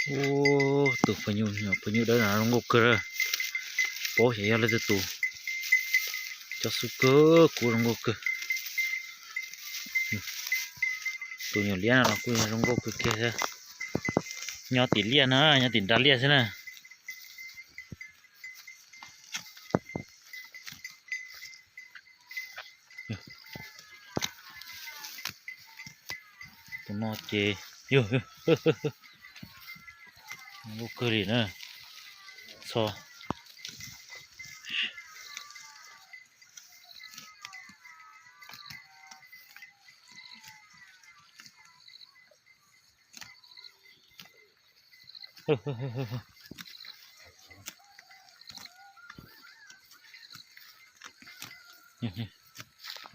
Ub, tus phaw nyuj, phaw nyuj dawb no zoo nkauj kawg. Paub xyov yog leej twg tus. Cov xub kawg kuv zoo nkauj kawg. Tus nyuam liab no los kuj zoo nkauj kawg kiag thiab. Nyob tim liaj no, nyob tim nrag liaj xwb na. Tus no ces yog nkauj kawg li na. Txho.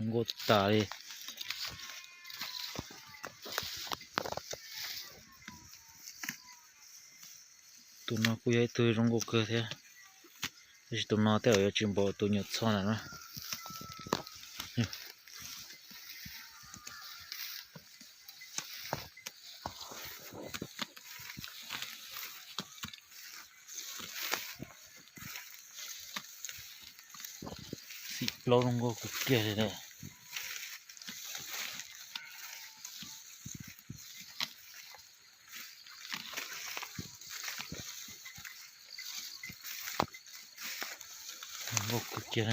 Nkauj tas li. Tus no kuj yog ib tug zoo nkauj kawg thiab, tab sis tus no tej zaum yuav tsis npaum tus nyuam txho na no. Xim plaub zoo nkauj kawg kiag li. Nkauj kawg kiag.